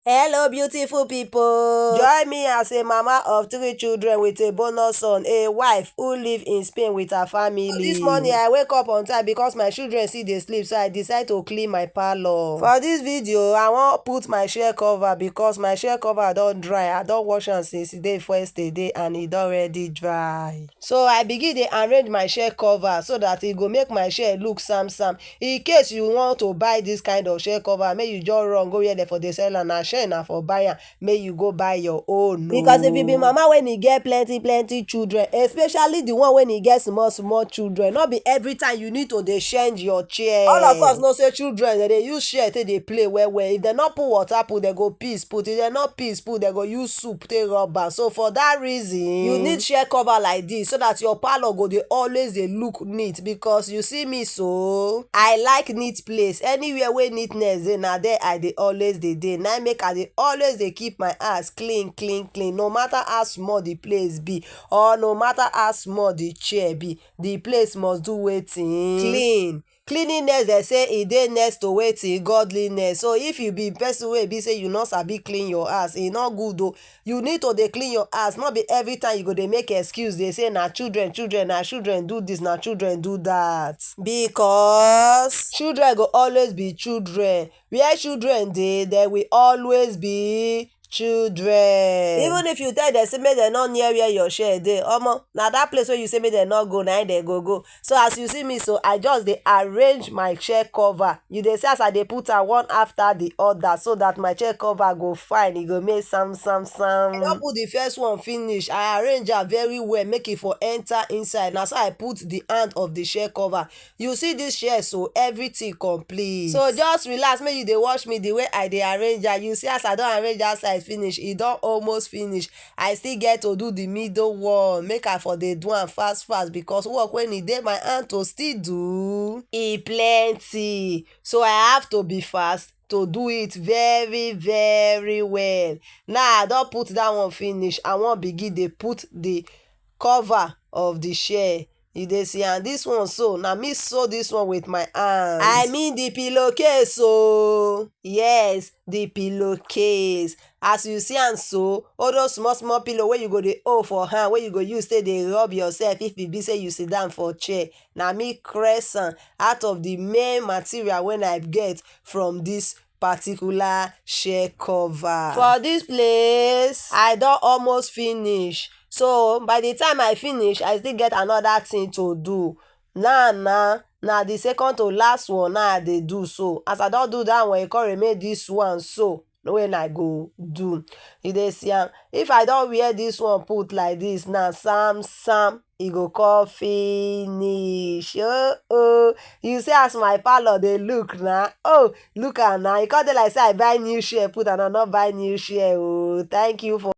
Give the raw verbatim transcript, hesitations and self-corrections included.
Hello, beautiful people. Join me as a mama of three children with a bonus son, a wife who live in Spain with her family. This morning, I wake up on time because my children still dey sleep, so I decide to clean my parlor. For this video, I wan put my chair cover because my chair cover don dry. I don wash am since e dey first day and e don already dry. So I begin dey arrange my chair cover so that e go make my chair look sam sam. In case you want to buy this kind of chair cover, make you just run go where dem for dey sell am. Na shey na for buy am, make you go buy your own o. Because if you be mama wey e get plenty plenty children, especially the one wey e get small small children, no be every time you need to dey change your chair. All of us know say children, dem dey use chair take dey play well well. If dem no put water put, dem go piss put. If dem no piss put, dem go use soup take rub am. So for that reason, you need chair cover like this so that your parlor go dey always dey look neat. Because you see me so, I like neat place. Anywhere wey neatness dey, na there I dey always dey dey. Na im make I dey always dey keep my house clean, clean, clean. No matter how small the place be, or no matter how small the chair be, the place must do wetin? Clean. Cleanliness, dem say, e dey next to wetin? Godliness. So if you be person wey be say you no sabi clean your house, e no good o. You need to dey clean your house. No be every time you go dey make excuse, dey say na children, children, na children do this, na children do that. Because children go always be children. Where children dey, there will always be children. Even if you tell dem say make dem no near where your chair dey, omo, na that place wey you say make dem no go, na im dem go go. So as you see me so, I just dey arrange my chair cover. You dey see as I dey put am one after the other so that my chair cover go fine, e go make sam sam sam. I don put the first one finish. I arrange am very well, make e for enter inside. Na so I put the hand of the chair cover. You see this chair so, everything complete. So just relax, make you dey watch me the way I dey arrange am. You see as I don arrange that side finish, e don almost finish. I still get to do the middle one. Make I for dey do am fast fast because work wey e dey my hand to still do, e plenty. So I have to be fast to do it very very well. Now I don put that one finish. I wan begin dey put the cover of the chair. You dey see am, this one so, na me sew this one with my hand. I mean the pillowcase o. Yes, the pillowcase. As you see am so, all those small small pillow wey you go dey hold for hand, wey you go use take dey rub yourself if e be say you sit down for chair, na me cress am out of the main material wey I get from this particular chair cover. For this place, I don almost finish. So by the time I finish, I still get another thing to do. Now, now, na the second to last one now I dey do. So as I don do that one, e come remain this one so, wey I go do. You dey see am? If I don wear this one put like this now, sam sam, e go come finish. Oh oh. You see as my parlor dey look na? Oh, look am na. E come dey like say I buy new chair put and I no buy new chair o. Thank you for